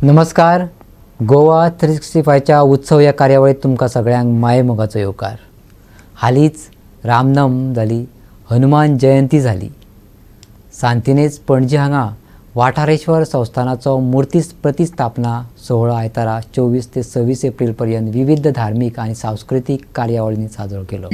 नमस्कार, गोवा 365च्या उत्सव ह्या कार्यावळीत तुमकां सगळ्यांक मायेमोगाचो येवकार. हालींच रामनम जाली, हनुमान जयंती जाली. सांतिनेज पणजे हांगा वाठारेश्वर संस्थानाचो मूर्ती प्रतिस्थापना सोहळो आयतारा 24 ते 26 एप्रिल पर्यंत विविध धार्मीक आनी सांस्कृतीक कार्यावळींनी साजरो केलो.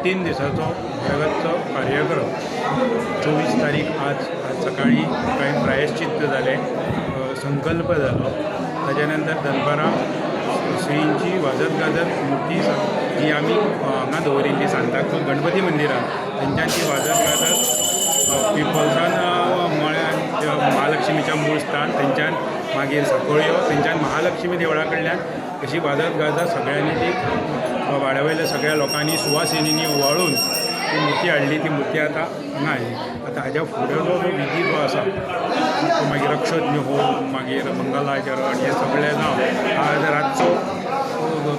तीन दिसाचो प्रगतचो कार्यक्रम 24 तारीख आज सकाळी कांय प्रायश्चित्त जालें, संकल्प जालो. ताच्या नंतर दनपारां श्रींची वाजत गाजत मूर्ती जी आमी हांगा दवरिल्ली सांताक्रूज गणपती मंदिरान, तेंच्यान ती वाजत गाजत पिपल्सान मळ्यान महालक्ष्मीच्या मूळ स्थान, तेंच्यान मागीर साकोळयो, तेंच्यान महालक्ष्मी देवळा कडल्यान अशी वाजत गाजत सगळ्यांनी ती वाड्या वयल्या सगळ्या लोकांनी सुवासिनींनी ओवाळून ती मूर्ती हाडली. ती मूर्ती आतां हांगा आयली. आतां हाज्या फुडें जो विधी जो आसा तो मागीर रक्षज्ञ होम, मागीर मंगलाचरण, हे सगळें जावन आज रातचो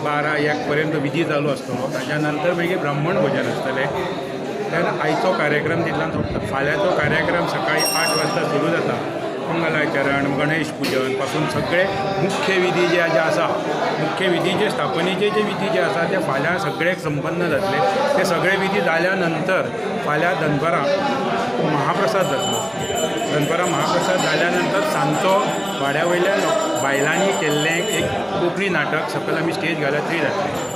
12-1 पर्यंत विधी चालू आसतलो. ताच्या नंतर मागीर ब्राह्मण भोजन आसतलें. त्यान आयचो कार्यक्रम तितल्यान सोंपता. फाल्यांचो कार्यक्रम सकाळी 8 वाजता सुरू जाता. मंगलाचरण, गणेश पूजन पासून सगळे मुख्य विधी जे आसा, मुख्य विधीचे स्थापनेचे जे विधी जे आसा ते फाल्यां सगळे संपन्न जातले. ते सगळे विधी जाल्या नंतर फाल्यां दनपारां महाप्रसाद जातलो. दनपारां महाप्रसाद जाल्या नंतर सांजचो वाड्या वयल्या बायलांनी केल्लें एक कोंकणी नाटक सकयल आमी स्टेज घाल्या थंय जातलें.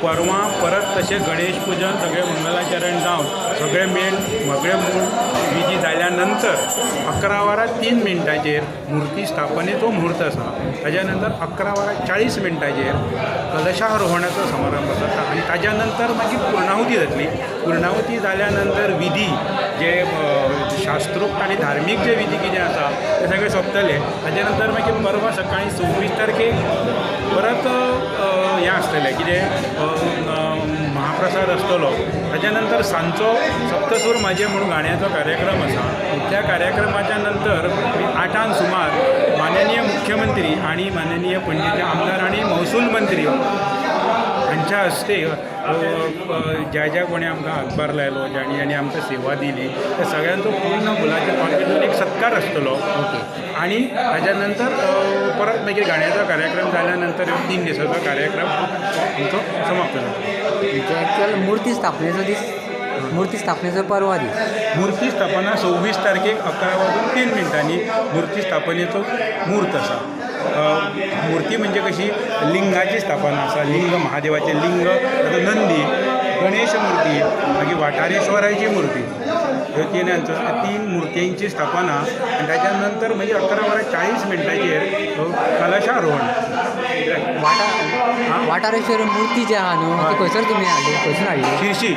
परवां परत तशें गणेश पूजन सगळें मंगलाचरण जावन सगळें मेळ सगळें मूळ विधी जाल्या नंतर 11 वरां 3 मिनटांचेर मूर्ती स्थापनेचो म्हूर्त आसा. ताज्या नंतर 11 वरां 40 मिनटांचेर कलशारोहणाचो समारंभ आसा आनी ताज्या नंतर मागीर पूर्णाहुती जातली. पूर्णाहुती जाल्या नंतर विधी जे शास्त्रोक्त आनी धार्मीक जे विधी कितें आसा ते सगळे सोंपतले. ताज्या नंतर मागीर परवां सकाळीं 26 तारखेक परत हें आसतलें कितें महाप्रसाद आसतलो. ताच्या नंतर सांजचो सप्तसूर म्हाजे म्हणून गाण्याचो कार्यक्रम आसा. त्या कार्यक्रमाच्या नंतर 8 सुमार माननीय मुख्यमंत्री आनी माननीय पणजेचे आमदार आनी महसूल मंत्री हांच्या हस्ते ज्या ज्या कोणी आमकां हातभार लायलो, ज्यांनी ज्यांनी आमकां सेवा दिली त्या सगळ्यांचो पूर्ण फुलाच्या पालखेतून एक सत्कार आसतलो. आनी ताच्या नंतर परत मागीर गाण्याचो कार्यक्रम जाल्या नंतर 3 दिसाचो कार्यक्रम आमचो समाप्त जाता. एक्चुअल मूर्ती स्थापनेचो दीस, मूर्ती स्थापनेचो परवा दीस, मूर्ती स्थापना 26 तारखेक 11 वाजून 3 मिनटांनी मूर्ती स्थापनेचो म्हूर्त आसा. मूर्ती म्हणजे कशी लिंगाची स्थापना आसा. लिंग महादेवाचें लिंग, तातूंत नंदी, गणेश मूर्ती, मागीर वाठारेश्वराची मूर्ती, ह्यो तीन मूर्तींची स्थापना. आनी ताच्या नंतर मागीर 11 वरां 40 मिनटांचेर कलशारोहण. वाठारेश्वर मूर्ती जी आहा न्हू ती खंयसर तुमी हाडली, खंयसून हाडली? शिरशी.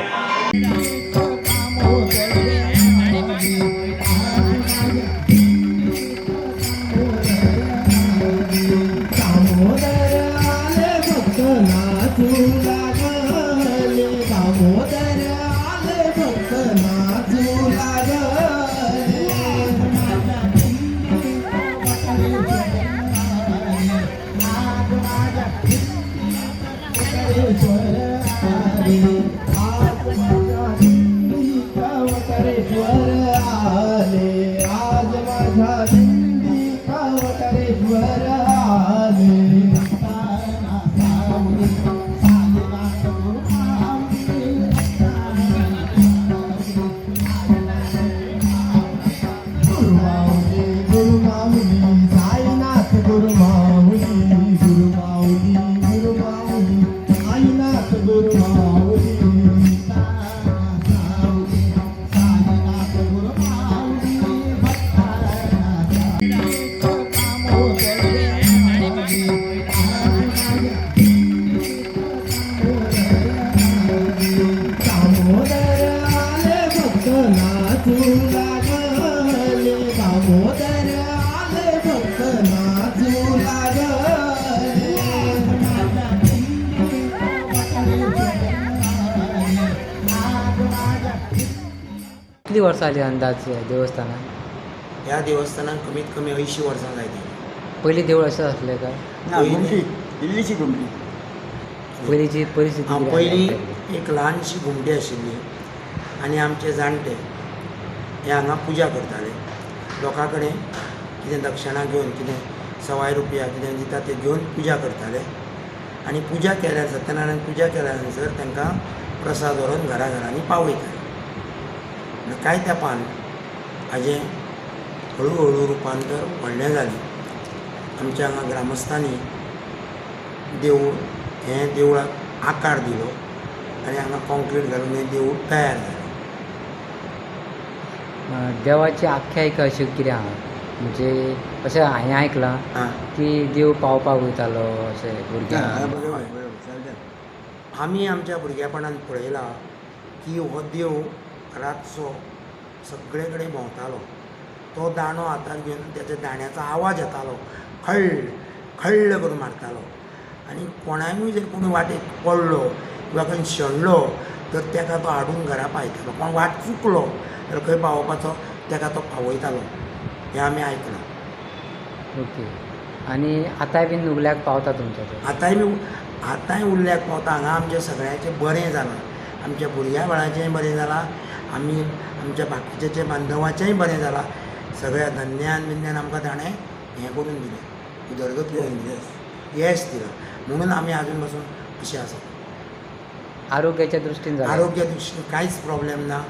कितली वर्सां जाली अंदाज देवस्थानाक? ह्या देवस्थानाक कमीत कमी 80 वर्सां जायत. पयलीं देवूळ अशें आसलें काय? ना, घुमटी, इल्लीशी घुमटी. पयलींची परिस्थिती? पयलीं एक ल्हानशी घुमटी आशिल्ली आनी आमचे जाणटे हे हांगा पुजा करताले. लोकां कडेन कितें दक्षिणा घेवन, कितें 125 रुपया कितें दिता ते घेवन पुजा करताले. आनी पुजा केल्यार, सत्यनारायण पुजा केल्या नंतर तांकां प्रसाद व्हरून घरा घरांनी पावयताले. कांय तेंपान हाजें हळू हळू रुपांतर व्हडलें जालें. आमच्या हांगा ग्रामस्थांनी देवूळ हें देवळाक आकार दिलो आनी हांगा कॉन्क्रीट घालून हें देवूळ तयार जालें. देवाची आख्यायिका अशी कितें आहा, म्हणजे अशें हांवें आयकलां की देव पावपाक वयतालो अशें भुरग्यांक? आमी आमच्या भुरगेपणान पळयलां की हो देव रातचो सगळे कडेन भोंवतालो. तो दांडो हातार घेवन त्याच्या दांड्याचो आवाज येतालो, खळ्ळ खळ्ळ करून मारतालो. आनी कोणाकूय जर कोण वाटेक पडलो किंवा खंय शेणलो तर ताका तो हाडून घरा पायतालो. कोण वाट चुकलो तर खंय पावोवपाचो ताका तो पावयतालो. हें आमी आयकलां. ओके. आनी आतांय बीन उरल्याक पावता तुमच्या? आतांय उरल्याक पावता. हांगा आमचें सगळ्यांचें बरें जालां, आमच्या भुरग्या बाळाचेंय बरें जालां, आमी आमच्या बाकीच्या बांधवाचेंय बरें जालां. सगळ्या धंद्यान बिंद्यान आमकां ताणें हें करून दिलें, उदरगत करून दिली, येस दिलां, म्हणून आमी आजून पासून अशें आसा. आरोग्याच्या दृश्टीन? आरोग्या दृश्टीन कांयच प्रॉब्लेम ना,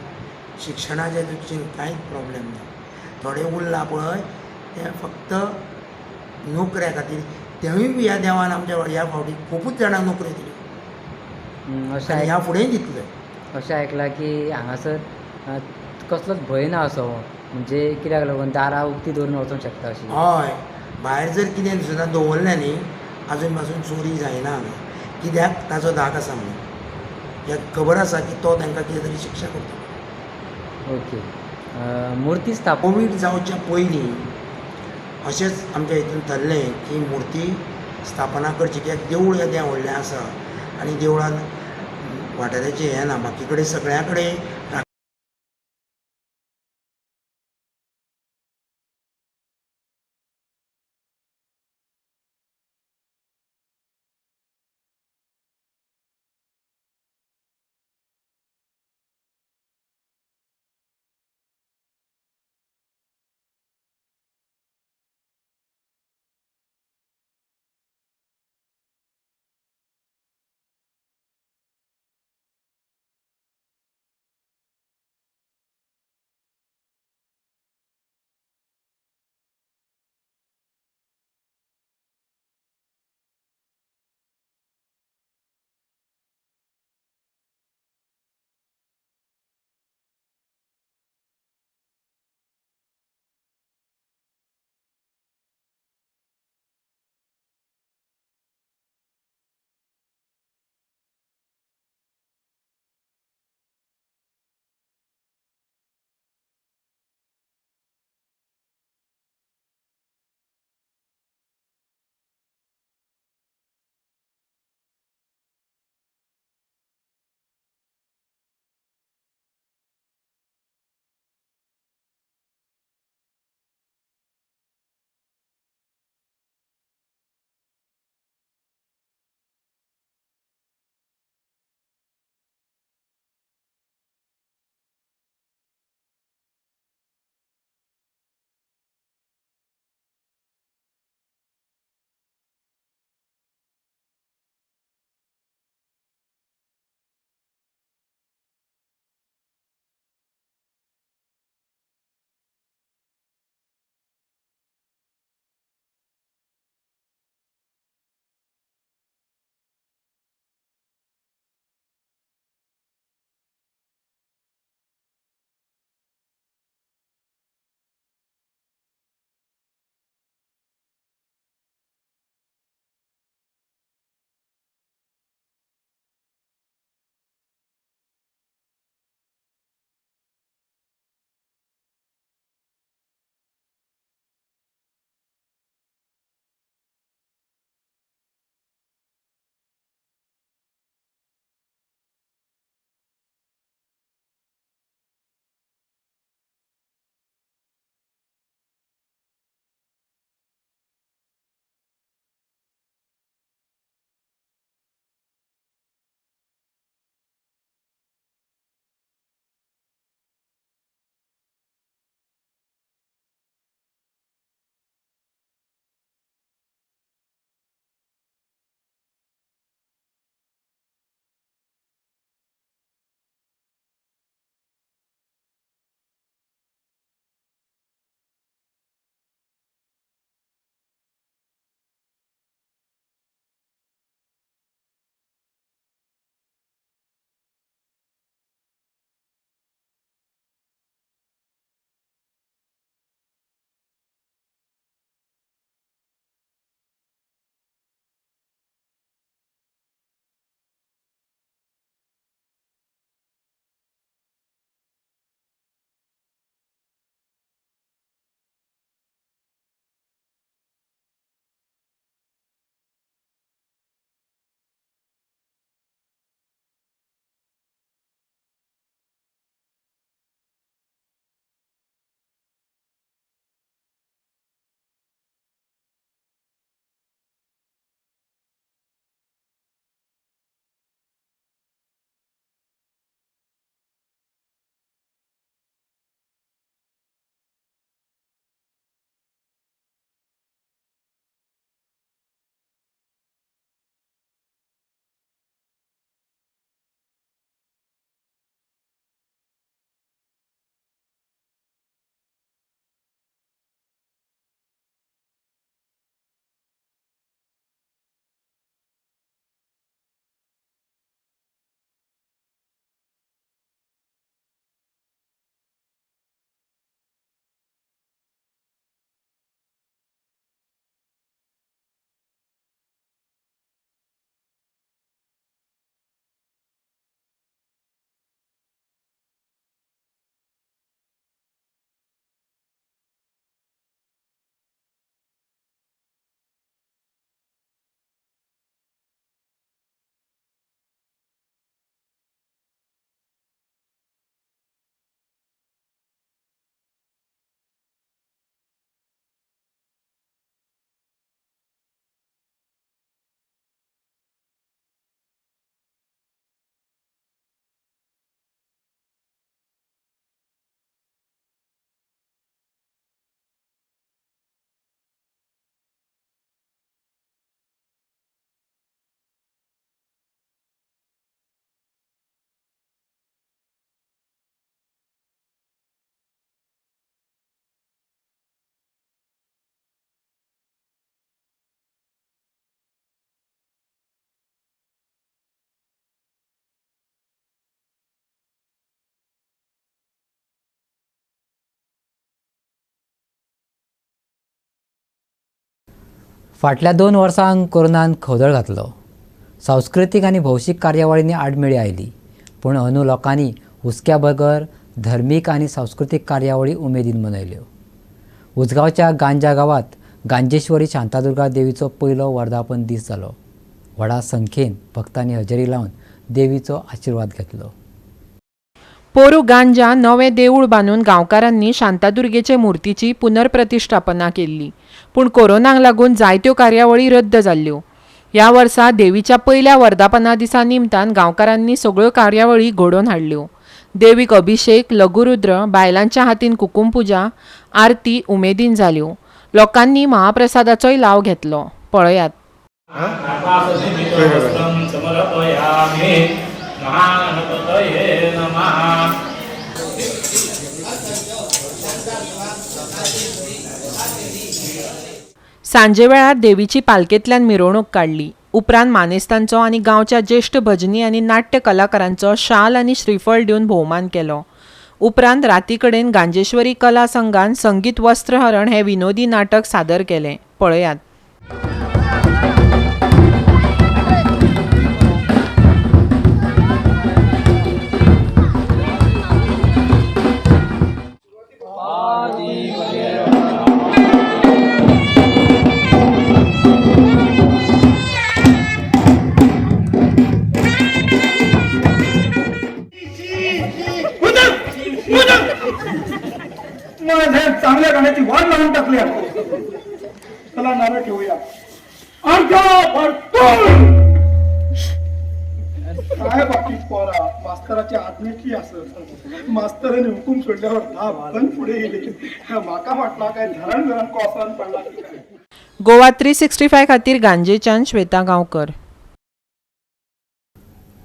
शिक्षणाच्या दृश्टीन कांयच प्रॉब्लेम ना. थोडें उरलां पळय तें फक्त नोकऱ्या खातीर, तेंवूय बी ह्या देवान आमच्या ह्या फावटी खुबूच जाणांक नोकऱ्यो दिल्यो, ह्या फुडेंय दितले. अशें आयकलां की हांगासर कसलोच भंय ना असो, म्हणजे कित्याक लागून दारां उक्ती दवरून वचूंक शकता अशी? हय, भायर जर कितें सुद्दां दवरलें न्ही आजून पासून चोरी जायना हांगा, कित्याक ताचो धाक आसा म्हणून, कित्याक खबर आसा की तो तांकां कितें तरी शिक्षा करता. ओके. मुर्ती स्थापन कोवीड जावच्या पयलीं अशेंच आमच्या हितून थरलें की मुर्ती स्थापना करची, कित्याक देवूळ येदें व्हडलें आसा आनी देवळान वाठाराचें हें ना, बाकी कडेन सगळ्या कडेन फाटल्या 2 वर्सांक कोरोनान खवदळ घातलो. सांस्कृतीक आनी भौशीक कार्यावळींनी आडमेळी आयली, पूण अंदू लोकांनी हुस्क्या बगर धर्मीक आनी सांस्कृतीक कार्यावळी उमेदीन मनयल्यो. उजगांवच्या गांजा गांवांत गांजेश्वरी शांतादुर्गा देवीचो पयलो वर्धापन दीस जालो. व्हडा संख्येन भक्तांनी हजेरी लावन देवीचो आशिर्वाद घेतलो. पोरू गांजा नवें देवूळ बांदून गांवकारांनी शांतादुर्गेचे मूर्तीची पुनर्प्रतिष्ठापना केल्ली, पूण कोरोनाक लागून जायत्यो कार्यावळी रद्द जाल्ल्यो. ह्या वर्सा देवीच्या पयल्या वर्धापना दिसा निमतान गांवकारांनी सगळ्यो कार्यावळी घडोवन हाडल्यो. देवीक अभिषेक, लघुरुद्र, बायलांच्या हातीन कुकुमपुजा, आरती उमेदीन जाल्यो. लोकांनी महाप्रसादाचोय लाव घेतलो. पळयात. सांजे वेळार देवीची पालकेंतल्यान मिरवणूक काडली. उपरांत मानेस्तांचो आनी गांवच्या ज्येश्ठ भजनी आनी नाट्य कलाकारांचो शाल आनी श्रीफळ दिवन भोवमान केलो. उपरांत राती कडेन गांजेश्वरी कला संघान संगीत वस्त्रहरण हे विनोदी नाटक सादर केलें. पळयात. चांगल्या गाण्याची वाट लावून टाकली. चला नारळ ठेवूया. काय बाकी पोरा मास्तराच्या आज्ञेतली असत. मास्तराने हुकूम सोडल्यावर धाव पुढे गेले. माका वाटला काय धरण धरण कोसळून पडला. गोवा 365 खातीर गांजेच्यान श्वेता गांवकर.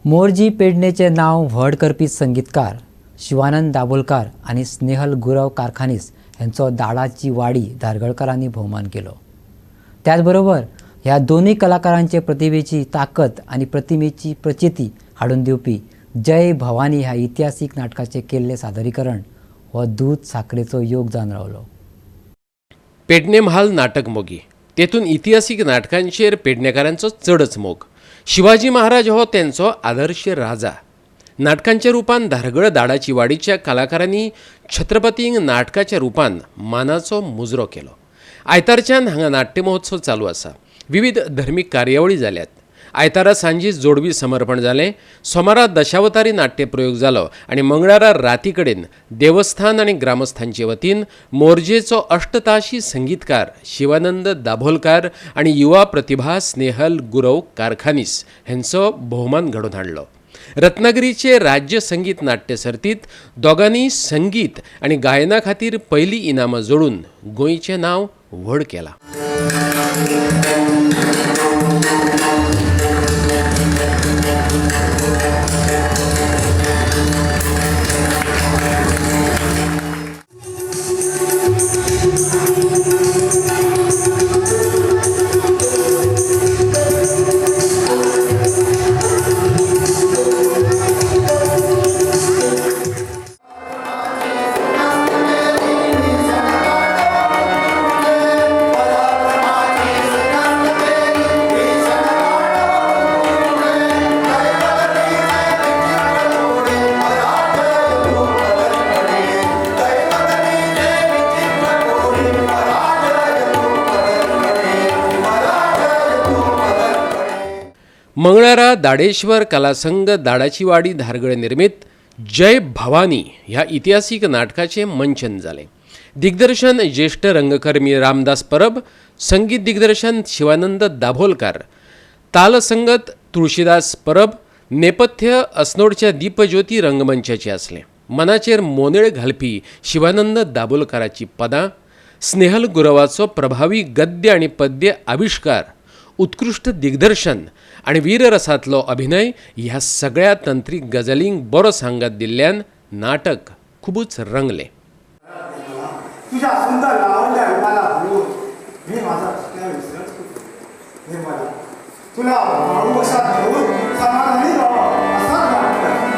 मोरजी पेडणेचे नाव व्हड करपी संगीतकार शिवानंद दाभोलकर आनी स्नेहल गुरव कारखानीस यांचो दाडाची वाडी धारगळकरांनी भोवमान केलो. त्याचबरोबर ह्या दोनूय कलाकारांचे प्रतिभेची ताकद आनी प्रतिमेची प्रचिती हाडून दिवपी जय भवानी ह्या इतिहासीक नाटकाचें केल्लें सादरीकरण हो दूद साखरेचो योग जावन रावलो. पेडणे म्हाल नाटक मोगी, तेतून इतिहासीक नाटकांचेर पेडणेकारांचो चडच मोग. शिवाजी महाराज हो तेंचो आदर्श राजा. नाटकांच्या रूपान धारगळ दाडाची वाडीच्या कलाकारांनी छत्रपतींक नाटकाच्या रूपान मानाचो मुजरो केलो. आयतारच्यान हांगा नाट्य महोत्सव चालू आसा. विविध धर्मीक कार्यावळी जाल्यात. आयतारा सांजे जोडवी समर्पण जालें. सोमारा दशावतारी नाट्यप्रयोग जालो आनी मंगळारा राती कडेन देवस्थान आनी ग्रामस्थांचे वतीन मोरजेचो अष्टताशी संगीतकार शिवानंद दाभोलकर आनी युवा प्रतिभा स्नेहल गुरव कारखानीस हेंचो भोवमान घडोवन हाडलो. रत्नागिरीचे राज्य संगीत नाट्य सर्तीत दोगांनी संगीत आनी गायना खातीर पयली इनामां जोडून गोंयचें नांव व्हड केलां. मंगळारा दाडेश्वर कलासंघ दाडाची वाडी धारगळ निर्मित जय भवानी ह्या इतिहासीक नाटकाचें मंचन जालें. दिग्दर्शन ज्येष्ठ रंगकर्मी रामदास परब, संगीत दिग्दर्शन शिवानंद दाभोलकर, तालसंगत तुळशीदास परब, नेपथ्य अस्नोडच्या दीपज्योती रंगमंचाचें आसलें. मनाचेर मोनेळ घालपी शिवानंद दाभोलकराची पदां, स्नेहल गुरवाचो प्रभावी गद्य आनी पद्य आविश्कार, उत्कृश्ट दिग्दर्शन आनी वीररसांतलो अभिनय ह्या सगळ्या तंत्रीक गजालींक बरो सांगात दिल्ल्यान नाटक खुबूच रंगलें. तुझ्या सुंदर लावण्या रूपाला हरवून मी माझा विसरच निर्मला तुला वाळू असा घेऊन समाधानी राहावं असाच वाटतं.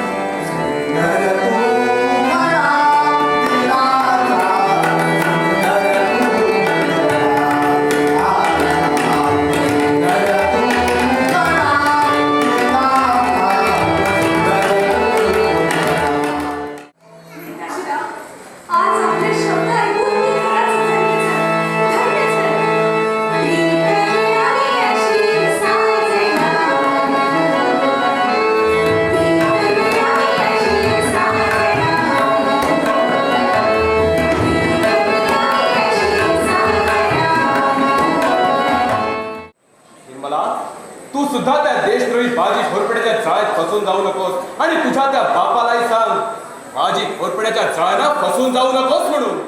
बापालाही सांग, माझी घोरपड्याच्या जाळ्याला फसून जाऊ नकोस म्हणून.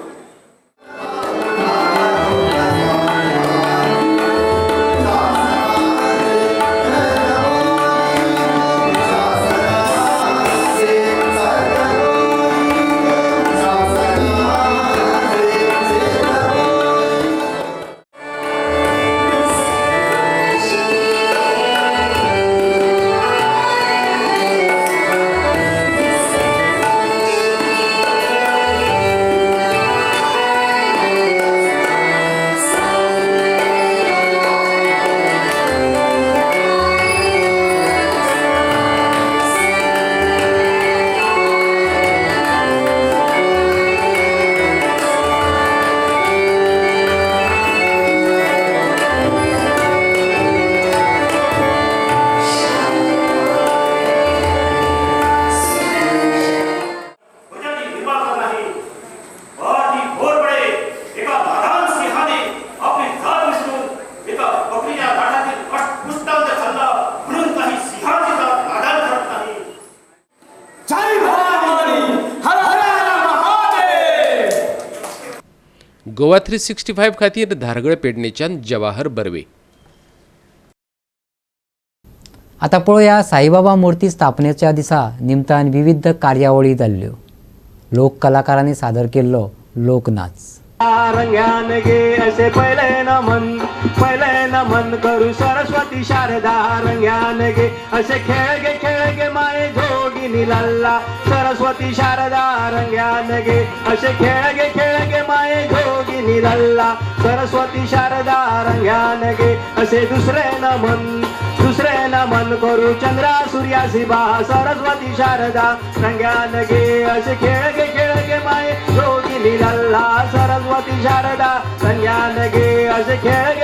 गोवा 365 खातीर धारगळ पेडणेच्यान जवाहर बर्वे. आतां पळोवया साईबाबा मूर्ती स्थापनेच्या दिसा निमतान विविध कार्यावळी जाल्ल्यो. लोक कलाकारांनी सादर केल्लो लोकनाच. रंग्यान गे असे पहिले नमन करू सरस्वती शारदा रंग्यान गे असे खेळ गे माये जोगिनी लल्ला सरस्वती शारदा रंग्यान गे असे खेळ गे माये जोगिनी लल्ला सरस्वती शारदा रंग्यान गे असे दुसरे नमन करू चंद्रा सूर्या शिवा सरस्वती शारदा रंग्यान गे असे खेळ गे माये जोगिनी लल्ला सरस्वती शारदा रंग्यान गे असे खेळ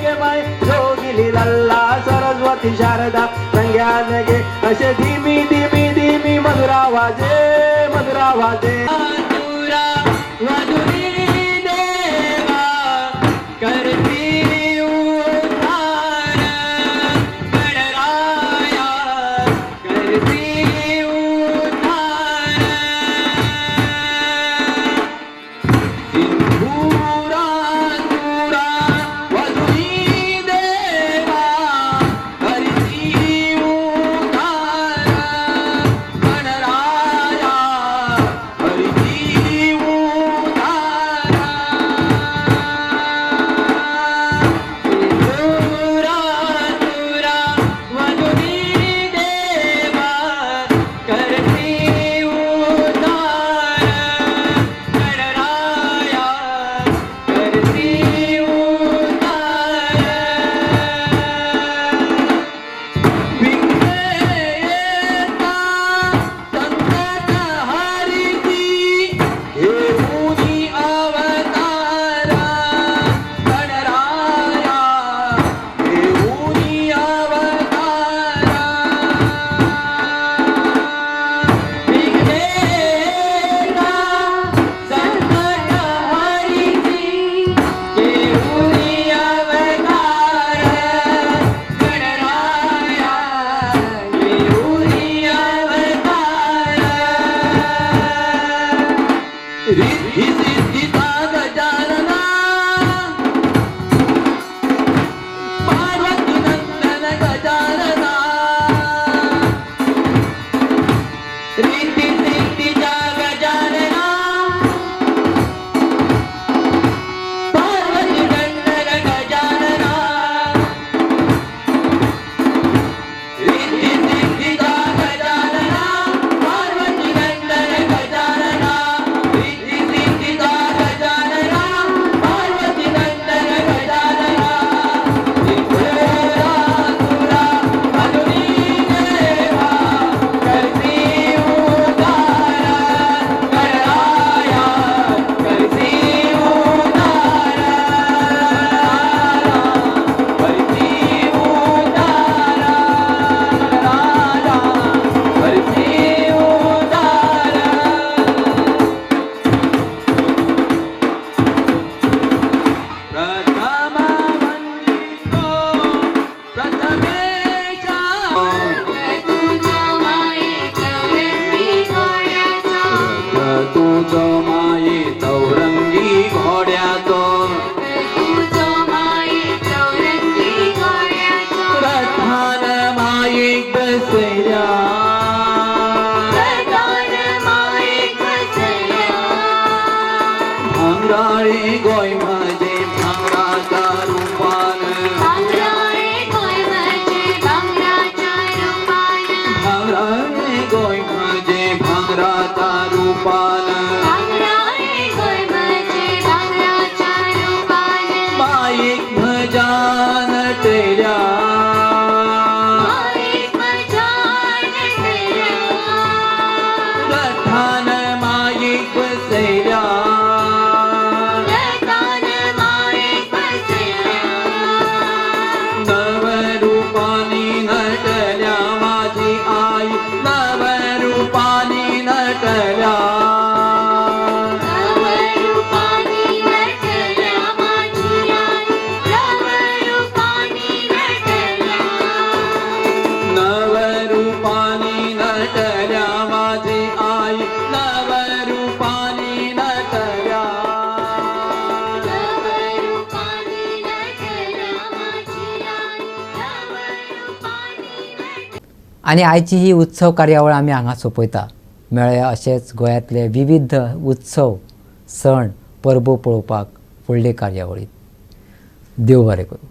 गे माये जोगिनी लल्ला सरस्वती शारदा रंग्यान गे असे धीमी धीमी धीमी मधुरा वाजे मधुरा वाजे देवा करती तुजो माये चौरंगी घोड्याचो, तुजो माये चौरंगी घोड्याचो, रथान मायेक बसयल्या, रथान मायेक बसयल्या, भांगराळे गोंय म्हजें भांगराच्या रुपान, भांगराळे गोंय म्हजें भांगराच्या रुपान, भांगराळे गोंय म्हजें भांगराच्या रुपान, भांगराळे गोंय म्हजें भांगराच्या रुपान, मायेक म्हज्या नटयल्या, मायेक म्हज्या नटयल्या, रथान मायेक बसयल्या, रथान मायेक बसयल्या, नवरूपानी नटल्या माझी आई, नवरूपानी नटल्या, नवरूपानी नटल्या माझी आई, नवरूपानी नटल्या, नवरूपानी नटल्या माझी आई, नवरूपानी नटल्या, नवरूपानी नटल्या माझी आई, नवरूपानी नटल्या. आनी आयची ही उत्सव कार्यावळ आमी हांगा सोंपयता. मेळया अशेच गोंयांतले विविध उत्सव, सण, परबो पळोवपाक फुडले कार्यावळींत. देव बरें करूं.